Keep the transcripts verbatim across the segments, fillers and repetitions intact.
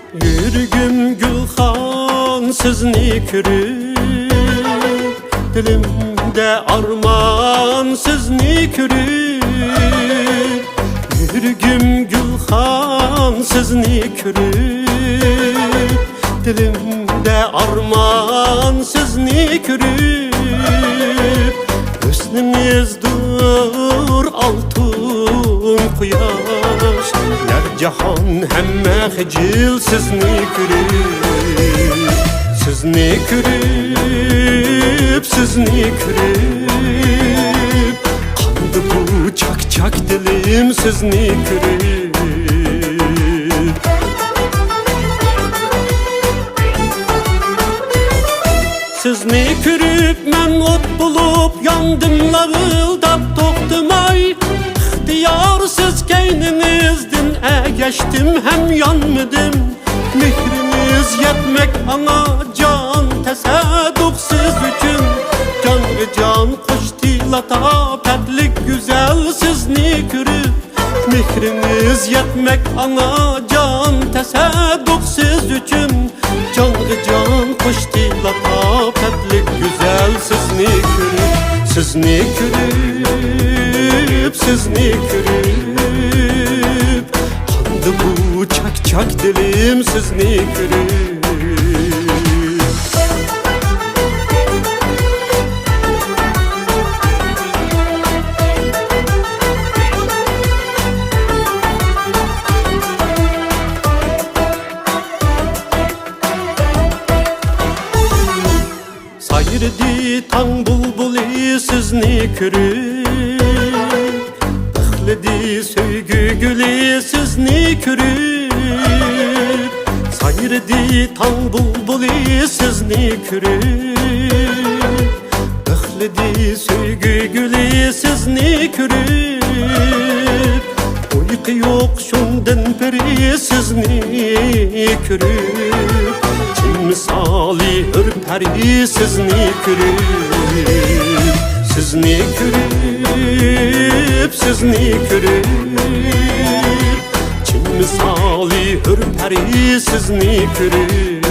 يۈرىكىم گۈلخان سىزنى كۆرۈپ، دىلىمدە ئارمان سىزنى كۆرۈپ. يۈرىكىم گۈلخان سىزنى كۆرۈپ، دىلىمدە ئارمان سىزنى كۆرۈپ. ھۆسنىڭىزدۇر ئالتۇن قۇياش، يەر جاھان ھەممە خىجىل سىزنى كۆرۈپ. سىزنى كۆرۈپ، سىزنى كۆرۈپ، قاندى بۇ چاك-چاك دىلىم سىزنى كۆرۈپ. سىزنى كۆرۈپ مەن ئوت بولۇپ ياندىم لاۋۇلداپ توختىماي. ئىختىيارسىز كەينىڭىزدىن ئەگەشتىم ھەم يانمىدىم. مېھرىڭىز يەتمەك ئاڭا جان تەسەددۇق سىز ئۈچۈن. جانغا جان قوشتى لاتاپەتلىك گۈزەل سىزنى كۆرۈپ. مېھرىڭىز يەتمەك ئاڭا جان تەسەددۇق سىز ئۈچۈن. جانغا جان قوشتى لاتاپەتلىك گۈزەل سىزنى كۆرۈپ. سىزنى كۆرۈپ، سىزنى كۆرۈپ، قاندى بۇ چاك-چاك دىلىم سىزنى كۆرۈپ. سايرىدى تاڭ بۇلبۇلى سىزنى كۆرۈپ، پىخلىدى سۆيگۈ گۈلى سىزنى كۆرۈپ. سايرىدى تاڭ بۇلبۇلى سىزنى كۆرۈپ، پىخلىدى سۆيگۈ گۈلى سىزنى كۆرۈپ. ئۇيقۇ يوق شۇندىن پېرى سىزنى كۆرۈپ، چىن مىسالى ھۆر پەرى سىزنى كۆرۈپ. سىزنى كۆرۈپ، سىزنى كۆرۈپ، چىن مىسالى ھۆر پەرى سىزنى كۆرۈپ.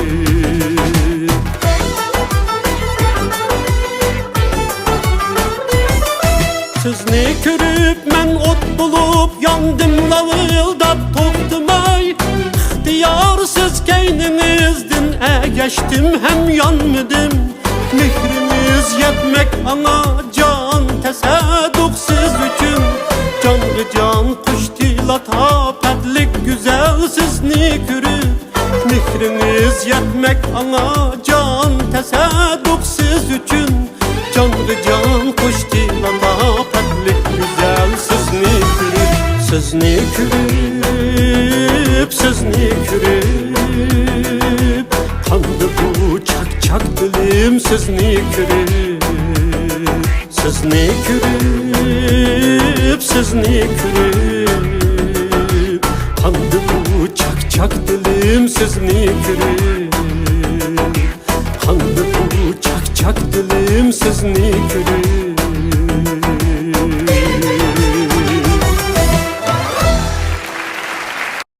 سىزنى كۆرۈپ مەن ئوت بولۇپ ياندىم لاۋۇلداپ توختىماي. ئىختىيارسىز كەينىڭىزدىن ئەگەشتىم ھەم يانمىدىم. مېھرىڭىز يەتمەك ئاڭا جان تەسەددۇق سىز ئۈچۈن. جانغا جان قوشتى لاتاپەتلىك گۈزەل سىزنى كۆرۈپ. مېھرىڭىز يەتمەك ئاڭا جان تەسەددۇق سىز ئۈچۈن. جانغا جان قوشتى لاتاپەتلىك گۈزەل سىزنى كۆرۈپ. سىزنى كۆرۈپ، سىزنى كۆرۈپ، قاندى بۇ چاك-چاك دىلىم سىزنى كۆرۈپ. سىزنى كۆرۈپ، سىزنى كۆرۈپ، قاندى بۇ چاك-چاك دىلىم سىزنى كۆرۈپ. قاندى بۇ چاك-چاك دىلىم سىزنى كۆرۈپ.